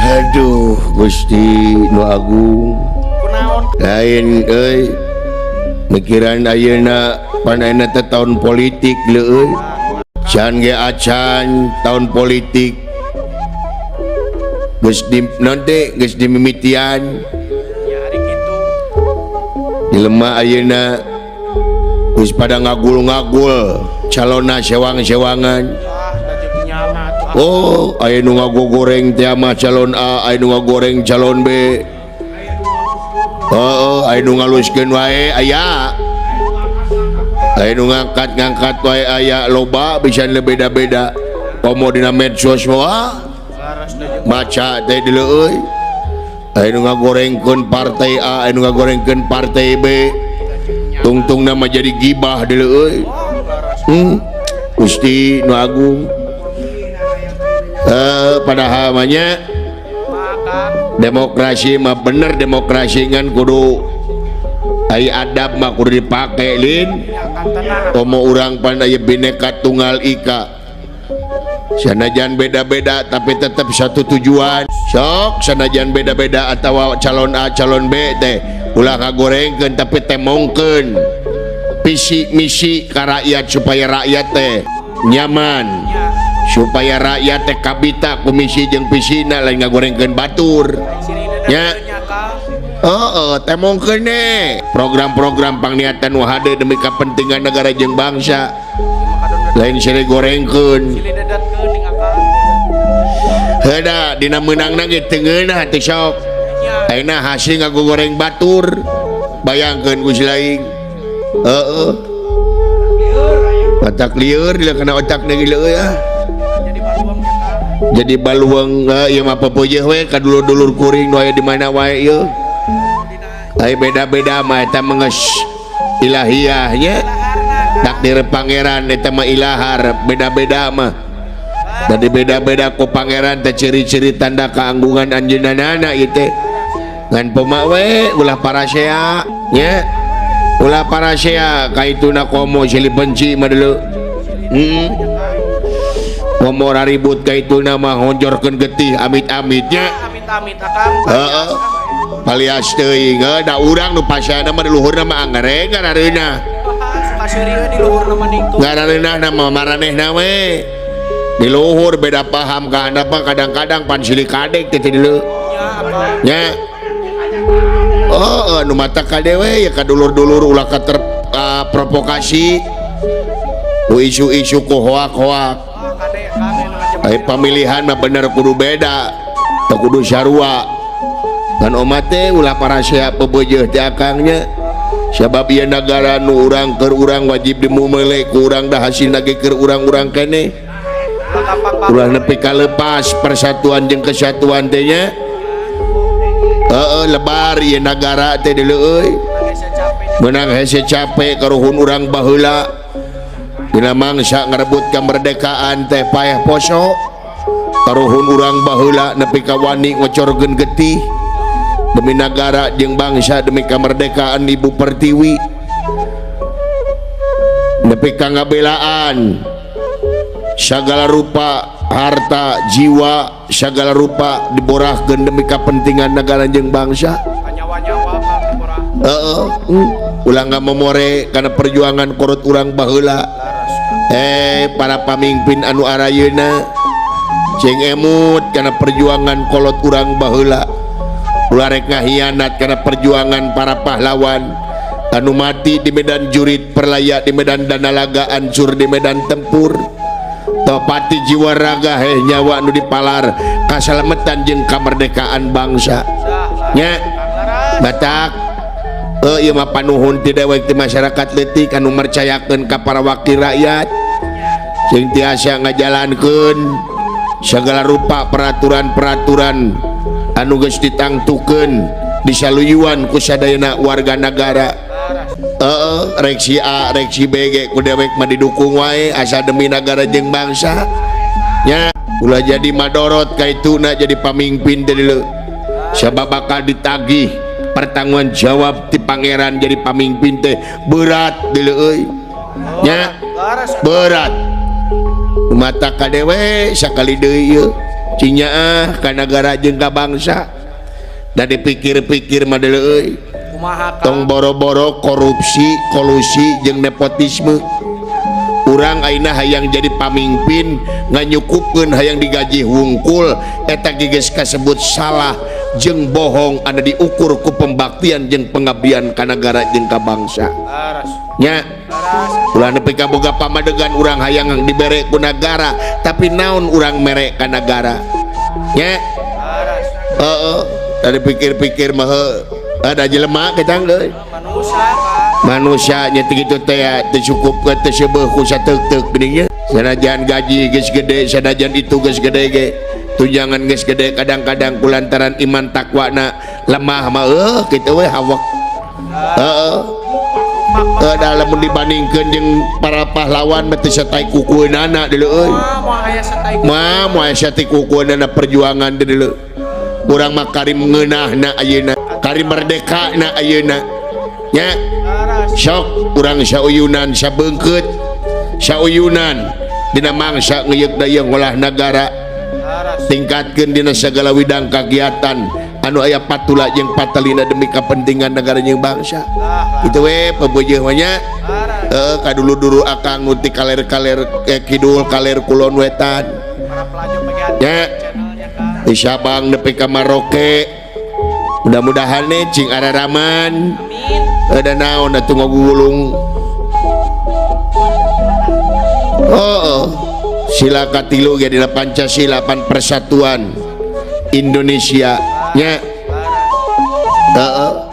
Aduh Gusti nu Agung. Kunaon? Lain euy, mikiran ayeuna pan ayeuna teh tahun politik leueuy. Can ge acan tahun politik geus di naon teh, geus dimimitian. Ya hari kitu. Jelema ayeuna geus pada ngagul-ngagul calonna sewang-sewangan. Ah, da jeung nyala atuh. Oh, aya nu ngagogoreng teh mah calon A, aya nu ngagoreng calon B. Oh, aya nu ngaluskeun wae aya. Aya nu ngangkat-ngangkat wae aya, loba bisa beda-beda. Komo dina medsos mah Laras da jeung maca teh deuleu euy. Aya nu ngagorengkeun partai A, aya nu ngagorengkeun partai B. Tungtungna mah jadi gibah deuleu euy. Oh, laras. Gusti nu Agung. Padahal mah nya Maka demokrasi mah bener, demokrasi ngan kudu aya adab mah kudu dipake lin. Ya kan tenang. Komo urang pan aya Bhinneka Tunggal Ika, sanajan beda-beda tapi tetap satu tujuan. Sok sanajan beda-beda atau calon A calon B teh ulah ngagorengkeun, tapi temongkeun visi misi ka rakyat supaya rakyat teh nyaman, Ya, supaya rakyat teh kabita ku misi jeung visina, lain ngagorengkeun batur. sirine Ya. nya Kang. Oh, temongkeun ne program-program pangniatan nu hade demi kepentingan negara jeung bangsa, lain silih gorengkeun. Silih dedatkeun ning Akang. Heuda dina meunangna ge teu ngeunah teh sok. Nya. Ayeuna hasil ngagoreng batur, bayangkeun ku si laing. Heeh, otak lieur dia kena otak na gila euy ah. Jadi baluang nya Kang. Jadi baluang ieu mah pepeujeuh we ka dulur-dulur kuring nu aya di mana wae ieu. Ai beda-beda mah eta mah geus ilahiyah nya, takdir pangeran eta mah ilahar beda-beda mah. Jadi beda-beda ku pangeran teh ciri-ciri tanda keanggungan anjeunna ieu teh. Ngan pema we ulah parasea nya, ulah parasea kaituna komo silih benci mah deuleu. Komo raribut kaituna mah honjorkeun getih amit-amitnya. Amit-amit Akang. Heeh, palias teuing heuh da urang nu paseana mah di luhurna mah angere ngarareunah. Suka seuri we di luhur mah ning tuh. Ngarareunah mah maranehna we di luhur beda paham ka handap mah kadang-kadang pan silih kadek teh teh deuleu. Nya Akang. Nya. Oh, nu mata kade we ya ka dulur-dulur ulah ka ter provokasi ku isu-isu ku hoak-hoak. Ah, kade Kang anu Ai pamilihan mah bener kudu beda, teu kudu sarua. Kan omat teh ulah parasea pebeujeuh teh akangnya. Sabab ieu nagara nu urang keur urang wajib dimumele ku urang, da hasilna ge keur urang-urang keneh. Ulah nepi ka lepas persatuan jeung kesatuan teh nya. Heeh, lebar ieu nagara teh deuleu euy. Meunang hese capek karuhun urang baheula. Dina mangsa ngarebut kemerdekaan teh paeh poso. Karuhun urang baheula nepi ka wani ngocorkeun getih demi nagara jeung bangsa, demi kemerdekaan Ibu Pertiwi. Nepi ka ngabelaan segala rupa harta, jiwa, segala rupa diborahkeun demi kepentingan negara jeung bangsa. Nyawa-nyawa Kang diborah. Heeh, ulah ngamomore kana perjuangan korot urang baheula. Para pamimpin anu arayeuna cing emut kana perjuangan kolot urang baheula. Ulah rek ngahianat kana perjuangan para pahlawan anu mati di medan jurit perlaya, di medan danalaga ancur, di medan tempur. Topati jiwa raga heh nyawa anu dipalar kasalametan jeung kamerdekaan bangsa. Nya batak ieu mah panuhun ti dewek ti masyarakat leutik anu mercayakeun ka para wakil rakyat sing tiasa ngajalankeun segala rupa peraturan-peraturan anu geus ditangtukeun disaluyuan ku sadayana warga negara. Rek si A rek si B ge ku dewek mah didukung wae asa demi nagara jeung bangsa nya. Ulah jadi madorot kaituna jadi pamimpin teh deuleu, sabab bakal ditagih pertanggungan jawab ti pangeran. Jadi pamimpin teh berat deuleu euy nya, berat mata kadewe sakali deui ieu. Cing nyaah ka nagara jeung ka bangsa. Da dipikir-pikir mah deuleu euy. Kumaha Kang? Tong boro-boro korupsi, kolusi jeung nepotisme. Urang ayeuna hayang jadi pamimpin nganyukupkeun hayang digaji wungkul eta ge geus kasebut salah jeung bohong anu diukur ku pembaktian jeung pengabdian ka nagara jeung ka bangsa. Laras. Nya Laras. Ulah nepi ka boga pamadegan urang hayang dibere ku nagara tapi naon urang mere ka nagara. Nya Laras. heeh tadi pikir-pikir mah heuh ada jelema kita geus. Manusia Kang. Manusia nya teu kitu teh teu cukup teu seubeuh ku sateuk-teuk geuning nya. Sanajan gaji geus gede, sanajan itu geus gede ge, tunjangan geus gede kadang-kadang kulantaran iman takwana lemah mah eueuh kitu we hawak. Heeh. Heuh da lamun dibandingkeun jeung para pahlawan mah teu satai kukueunana deuleu euy. Mah moal aya satai. Mah moal aya satai kukueunana perjuangan teh deuleu. Urang mah karim ngeunahna ayeuna, karim merdekana ayeuna. Nya Laras. sok urang sauyunan sabeungkeut sauyunan dina mangsa ngeuyeuk dayeuh ngolah nagara Laras. tingkatkeun dina sagala widang kagiatan anu aya patula jeung patalina demi kepentingan negara jeung bangsa. Lah. Kitu we pebeujeun mah nya. Laras. Heeh kadulu-dulu akang nu ti kaler-kaler kidul kaler kulon wetan. Para pelaju PGHT Nya. channelnya Kang. Di Sabang nepi ka Maroke. Mudah-mudahan nih cing araraman. Amin. Ada naon atuh ngagulung. Oh, sila katilu ge dina Pancasila pan persatuan Indonesia nya. Heeh.